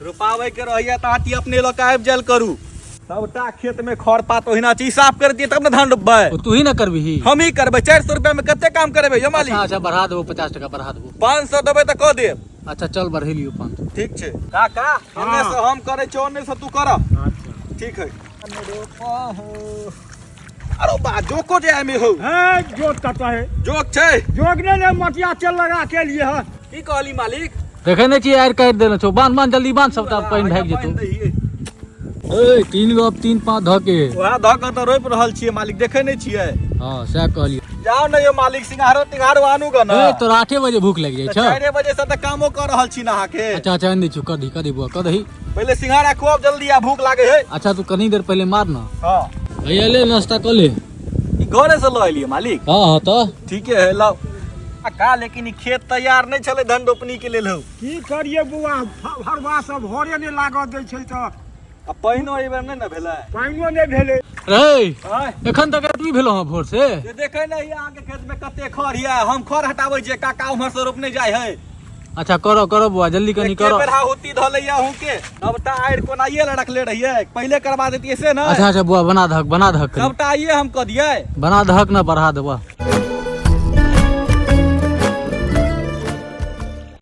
रोपाबै के रहैया तऽ आटी अपने लऽ कऽ आबि जायल करू। सबटा खेत में खर पात ओहिना छै, ई साफ कर दिए तब ने धान रोपबै। ओ तू ही ना करबिही। हम ही करबै। 400 रुपया में कते काम करेबै यौ मालिक? अच्छा अच्छा, बढ़ा देबो, 50 टका बढ़ा देबो। 500 देबै तऽ कऽ देब। अच्छा चल, बढ़ेलियो 500। ठीक छै काका, एने से हम करै छियौ, ओने से तू कर। अच्छा ठीक है। अरे बा, जोको जे आमे हो। है जोत कतऽ है? जोक छै। जोक नहि ने, मटिया तेल लगा के लिए है। की कहली मालिक? देखे नहीं छियै, आरि काटि देने छौ। बान्ह बान्ह, जल्दी बान्ह, सबटा पानि भागि जेतौ। ए 3 गो 3 5 धऽ के। वएह धऽ के तऽ रोपि रहल छियै मालिक, देखै नहि छियै? हँ, सएह कहलियै। जाउ ने यौ मालिक, सिंघारो तिंघारो आनू ग ने। ए तोरा 8 बजे भूख लागि जाइ तऽ छौ? 4 बजे से तऽ कामो कऽ रहल छी ने अहाँके। अच्छा अच्छा, आनि दै छियौ। कऽ दही, कऽ दही बौआ, कऽ दही। पहिले सिंघाड़ा खुआब जल्दी, आ भूख लागे है। अच्छा, तू कनी देर पहिले मार ना। हाँ। भैया ले, नाश्ता कऽ ले। ई घरे से लऽ एलियै मालिक? हाँ हाँ तऽ। ठीके है, लाउ। आ का, लेकिन ई खेत तैयार नहि छलै धान रोपनी के लेल हौ। की करिए बौआ, हरबा सब हरे नहि लागऽ दै छै तऽ। आ पानिओ एहि बेर नहि ने भेलै। पानिओ नहि भेलै। रे आँय? एखन तक एतबी भेलौ हँ भोर से? जे देखै नहि अहाँके खेत में कते खर यऽ, हम खर हटाबै छियै, काका उम्हर से रोपने जाइ है। अच्छा, करो करो बौआ, जल्दी कनी एके करो। बेर हाहुती धऽ लैया अहूँके, सबटा आड़ि कोनाइए लए रखले रहियै, पहिले करबा देतियै से ने। अच्छा अच्छा बौआ, बना दहक, बना दहक कनी। सबटा आइए हम कऽ दियै। बना दहक ने, बढ़ा देबह।